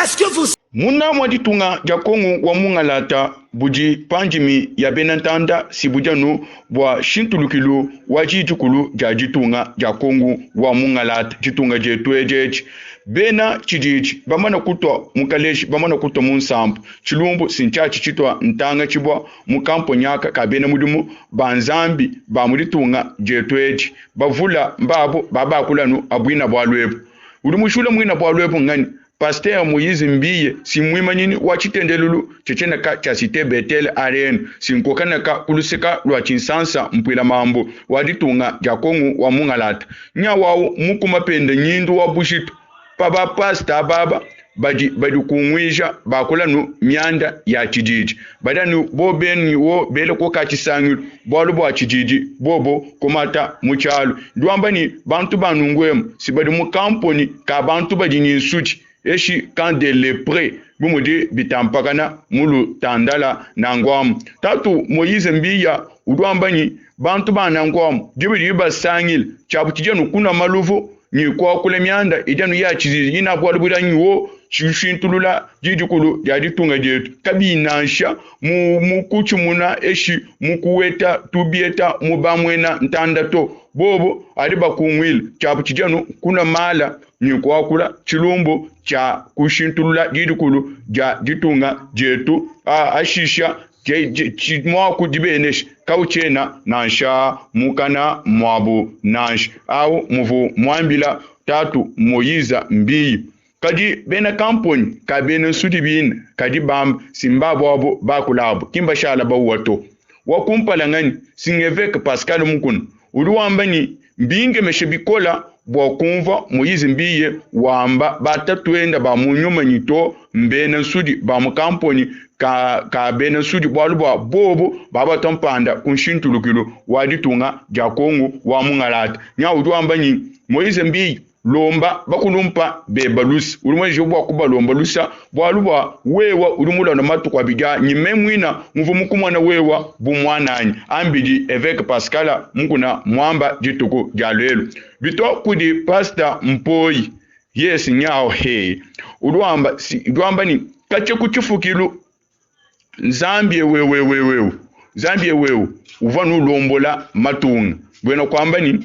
Est-ce que vous Munda mua ditunga dia Kongu wa mungalata budi pa ndimi ya bena ntanda si budi anu bua shintulukilu wa diyi dikulu dia ditunga dia Kongu wa mungalata ditunga dietu edi etshi. Bena tshididi bamana kutua mu kaleji bamana kutua mu nsambu tshilumbu si ntshiatshi tshitua ntanga tshibua mu kamponyaka ka bena mudimu ba Nzambi ba mu ditunga dietu edi bavula mbabu babakula anu abuina bualu ebu. Udi mushula muina bualu ebu nganyi? Pasteur Moise Mbiye si muimanyinyi wa tshitendelelu tshetshenaka tshia Cite Bethel ARN si nkokanaka ku luseka lua Tshinsansa mpuila mambu wa ditunga dia Kongu wa mungalata. Nyawawu mukuma pende nyindu wa bujitu pa ba pasta baba badi badikunguija bakula nu mianda ya tshididi badi anu bobeni wo bele koka tshisangilu bualu bua tshididi bobo kumata mu tshialu. Ndi wamba ni bantu ba nunguemu si badi mu kamponi ka bantu badi ni nsudi eshi camp de lepre bu mudi bitampakana mu lutandala nanguamu. Tatu Moise Mbiya udi wamba ni bantu ba nanguamu diba didi basangila tshiabu tshidi anu kunua maluvu ni kuakula mianda idi anu ya tshididi ina bualu budi anyi wo tshishintulula diyi dikulu dia ditunga dietu kabiyi nansha mu mu kutshimuna eshi mu kuweta tubieta mu bamuena ntanda to bobo adi bakunguile tshiabu tshidi anu kunua mala ni kuakula tshilumbu tshia kushintulula diyi dikulu dia ditunga dietu ashisha muaku dibenesha kautshiena nansha mukana muabu nansha au muvu muambila tatu Moise Mbiyi. Kadi bena kamponi ka bena nsudi bina kadi bamba simbabu abo bakulabu kimbashala bauwa to. Wa kumpala ngani singeveke Pascal Mukuna udi wamba ni mbingemeshe bikola bua kumvua Moise Mbiye wamba batatuenda ba mu nyuma nyi to mbena nsudi ba mu kamponi ka, ka bena nsudi bualu bua bobu babatwa mpanda ku nshintulukilu wa ditunga dia Kongu wa mungalata. Nya udi wamba nyi Moise Mbiye lomba bakulumpa beba lusa udi mwenje bua kubalomba lusa bualu bua wewa udi mulona matuku abidi a nyime muina muvua mukumona wewa bu muananyi ambidi Evêque Pascal Mukuna mwamba dituku dia lelu bitwa kudi Pastor Mpoyi yes nyao he udi wamba si, udi wamba ni kache ku tshifukilu Nzambi wewewewewe Nzambi wewe uvua nulombola matunga bwena kwamba ni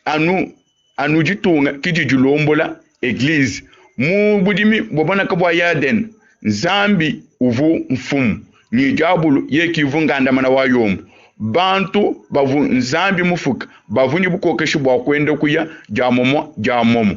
anu anu ditunga kidi dilombola eglise mu budimi bwabonaka bwa Yaden Nzambi uvu mfumu ni diabulu yekivu ngandamana wa yombo bantu bavu Nzambi mufuka bavu ni bukokeshi bwa kwenda kuya dia momo dia momo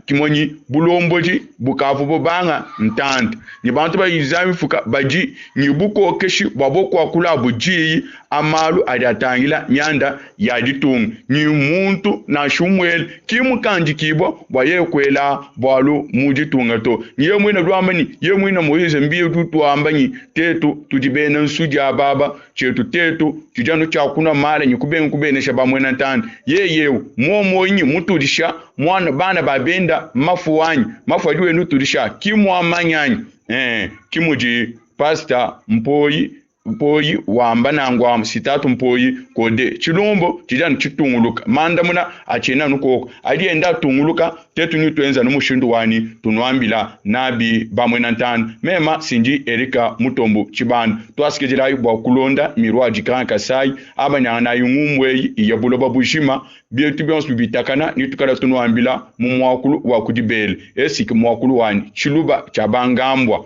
kimonyi bulombodi bukavu bubanga ntanta ni bantu ba Nzambi fuka badi ni bukokeshi bwa bokwakula bujiyi amalu adi atangila mianda ya ditunga ni muntu nansha umwele kimukandikibwa bwa yeye kwela bwalu mu ditunga to ni ye mwina lwamba ni ye mwina Moise Mbiye tutwamba ni tetu tudi bena nsudi ababa chetu tetu tujanu cha kunwa mala ni kubenga kubenesha bamwena ntanda yeyewu momonyi mutudisha mwana bana babenda mafu wanyi mafu adi wenu tudisha kimwamanyanyi kimudi Pastor Mpoyi Mpoyi wamba nangwa sitatu Mpoyi kode chilumbo tijanu chitunguluka mandamuna achena nukoko adi enda tunguluka tetu ni tuenza no mushindu wani tunwambila nabi bamwena ntanda mema sindi Erika Mutombo Chibanda twasikejelayo bwa kulonda mirwa Grand Kasai abanyana na yungumwe ya buloba bujima bietu bionso bibitakana ni tukala tunwambila mu mwakulu wa kudibele esiki mwakulu wani chiluba cha bangambwa.